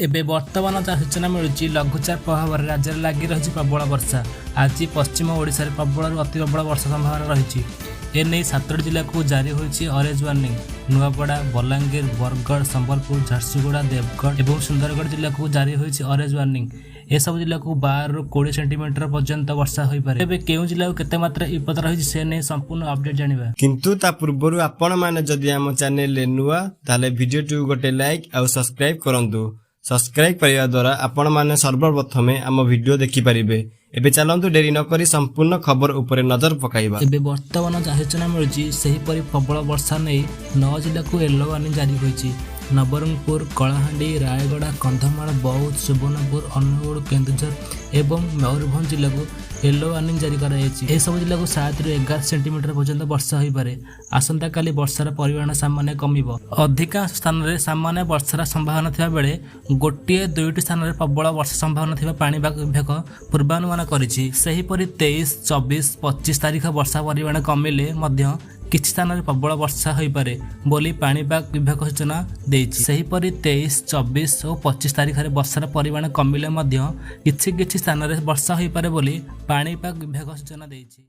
ଏବେ ବର୍ତ୍ତମାନ ଯାହା ସୂଚନା ମିଳୁଛି, ଲଘୁଚାପ ପ୍ରଭାବରେ ରାଜ୍ୟରେ ଲାଗି ରହିଛି ପ୍ରବଳ ବର୍ଷା। ଆଜି ପଶ୍ଚିମ ଓଡ଼ିଶାରେ ପ୍ରବଳରୁ ଅତି ପ୍ରବଳ ବର୍ଷା ସମ୍ଭାବନା ରହିଛି। ଏନେଇ 7ଟି ଜିଲ୍ଲାକୁ ଜାରି ହୋଇଛି ଅରେଞ୍ଜ ୱାର୍ଣ୍ଣିଂ। ନୂଆପଡ଼ା, ବଲାଙ୍ଗୀର, ବରଗଡ଼, ସମ୍ବଲପୁର, ଝାରସୁଗୁଡ଼ା, ଦେବଗଡ଼ ଏବଂ ସୁନ୍ଦରଗଡ଼ ଜିଲ୍ଲାକୁ ଜାରି ହୋଇଛି ଅରେଞ୍ଜ ୱାର୍ଣ୍ଣିଂ। ଏସବୁ ଜିଲ୍ଲାକୁ 12ରୁ 20 ସେଣ୍ଟିମିଟର ପର୍ଯ୍ୟନ୍ତ ବର୍ଷା ହୋଇପାରେ। ତେବେ କେଉଁ ଜିଲ୍ଲାକୁ କେତେ ମାତ୍ରା ବିପଦ ରହିଛି, ସେ ନେଇ ସମ୍ପୂର୍ଣ୍ଣ ଅପଡେଟ୍ ଜାଣିବା। କିନ୍ତୁ ତା ପୂର୍ବରୁ ଆପଣମାନେ ଯଦି ଆମ ଚ୍ୟାନେଲରେ ନୂଆ, ତାହେଲେ ଭିଡ଼ିଓଟିକୁ ଗୋଟେ ଲାଇକ୍ ଆଉ ସବସ୍କ୍ରାଇବ୍ କରନ୍ତୁ। ସବସ୍କ୍ରାଇବ୍ କରିବା ଦ୍ୱାରା ଆପଣମାନେ ସର୍ବପ୍ରଥମେ ଆମ ଭିଡ଼ିଓ ଦେଖିପାରିବେ। ଏବେ ଚାଲନ୍ତୁ, ଡେରି ନକରି ସମ୍ପୂର୍ଣ୍ଣ ଖବର ଉପରେ ନଜର ପକାଇବା। ଏବେ ବର୍ତ୍ତମାନ ଯାହା ସୂଚନା ମିଳୁଛି, ସେହିପରି ପ୍ରବଳ ବର୍ଷା ନେଇ ନଅ ଜିଲ୍ଲାକୁ ୟେଲୋ ୱାର୍ଣ୍ଣିଂ ଜାରି ହୋଇଛି। ନବରଙ୍ଗପୁର, କଳାହାଣ୍ଡି, ରାୟଗଡ଼ା, କନ୍ଧମାଳ, ବୌଦ୍ଧ, ସୁବର୍ଣ୍ଣପୁର, ଅନୁଗୁଳ, କେନ୍ଦୁଝର ଏବଂ ମୟୂରଭଞ୍ଜ ଜିଲ୍ଲାକୁ ୟେଲୋ ୱାର୍ଣ୍ଣିଂ ଜାରି କରାଯାଇଛି। ଏସବୁ ଜିଲ୍ଲାକୁ 7ରୁ 11 ସେଣ୍ଟିମିଟର ପର୍ଯ୍ୟନ୍ତ ବର୍ଷା ହୋଇପାରେ। ଆସନ୍ତାକାଲି ବର୍ଷାର ପରିମାଣ ସାମାନ୍ୟ କମିବ। ଅଧିକାଂଶ ସ୍ଥାନରେ ସାମାନ୍ୟ ବର୍ଷାର ସମ୍ଭାବନା ଥିବା ବେଳେ ଗୋଟିଏ ଦୁଇଟି ସ୍ଥାନରେ ପ୍ରବଳ ବର୍ଷା ସମ୍ଭାବନା ଥିବା ପାଣିପାଗ ବିଭାଗ ପୂର୍ବାନୁମାନ କରିଛି। ସେହିପରି 23, 24, 25 ତାରିଖ ବର୍ଷା ପରିମାଣ କମିଲେ ମଧ୍ୟ କିଛି ସ୍ଥାନରେ ପ୍ରବଳ ବର୍ଷା ହୋଇପାରେ ବୋଲି ପାଣିପାଗ ବିଭାଗ ସୂଚନା ଦେଇଛି। ସେହିପରି 23, 24 ଓ 25 ତାରିଖରେ ବର୍ଷାର ପରିମାଣ କମିଲେ ମଧ୍ୟ କିଛି କିଛି ସ୍ଥାନରେ ବର୍ଷା ହୋଇପାରେ ବୋଲି ପାଣିପାଗ ବିଭାଗ ସୂଚନା ଦେଇଛି।